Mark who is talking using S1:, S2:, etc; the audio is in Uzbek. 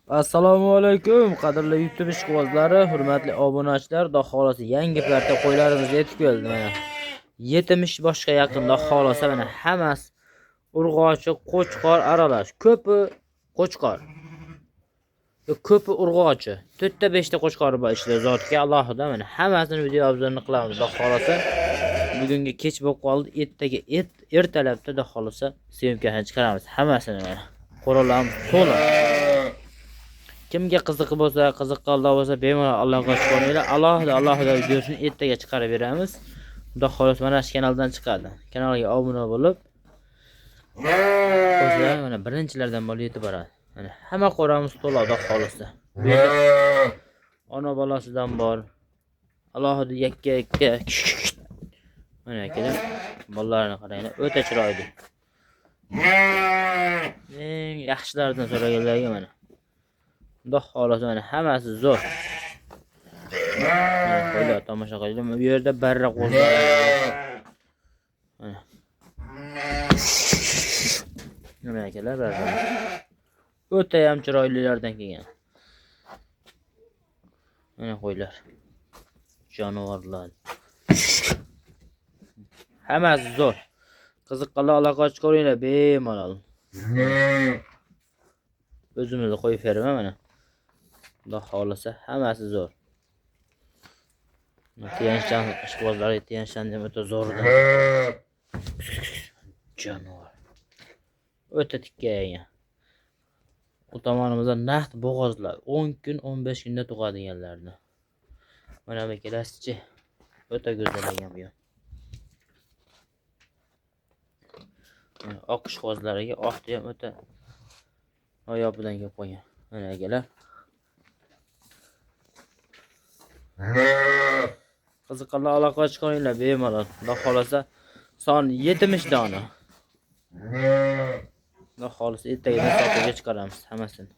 S1: Assalomu alaykum qadrli YouTube ishqibozlari, hurmatli obunachilar. Xudo xolasa yangi partiya qo'ylarimiz yetib keldi mana. 70 boshga yaqin xudo xolasa mana hammasi urg'ochi, qo'chqor aralash. Ko'pi qo'chqor. Ko'pi urg'ochi. 4 ta 5 ta qo'chqori bor ichida zotga alohida mana hammasini video obzorni qilamiz xudo xolasa. Bugungi kech bo'lib qoldi. Ertaga ertalabda xudo xolasa syomkasini chiqaramiz hammasini mana. Qo'ralarimiz to'la. Kimga qiziq bo'lsa, qiziqqanlar bo'lsa, bemalol aloqa chiqaringlar. Alohida alohida videosini ertaga chiqarib beramiz. Xudo xohlasa mana shu kanaldan chiqadi. Kanalga obuna bo'lib, o'zlar mana birinchilardan bo'lib yetib boradi. Mana hamma qo'ramiz to'la xudo xohlasa. Bu yerda ona bolasidan bor. Alohida yakka yakka. Mana akalar, bolalarini qaranglar, o'ta chiroyli. Eng yaxshilaridan so'raganlarga mana. Xudo xohlasa mana hammasi zo'r. Mana qo'ylar tomosha qilinglar. Bu yerda barra qo'zlar. Mana. Mana akalar barra. O'ta ham chiroylilardan kelgan. Mana qo'ylar. Jonivorlar. Hammasi zo'r. Qiziqqanlar aloqa chiqaringlar bemalol. O'zimizni qo'yib beraman mana. Xudo xohlasa hammasi zo'r. Tiyanshan ishqibozlari Tiyanshan ham o'ta zo'rdan. Jonivor. O'ta tikkaygan. U tomonimizda naqd bo'g'ozlar 10 kun, 15 kunda tug'adiganlarni. Mana bu ikkalasichi o'ta go'zal ekan bu ham. Mana oq ishqibozlariga oqdi ham o'ta oyoqidan kelib qolgan. Mana akalar. Qiziqqanlar aloqa chiqaringlar bemalol. Xudo xolasa son 70 dona. Xudo xolasa ertagadan sotuvga chiqaramiz hammasini.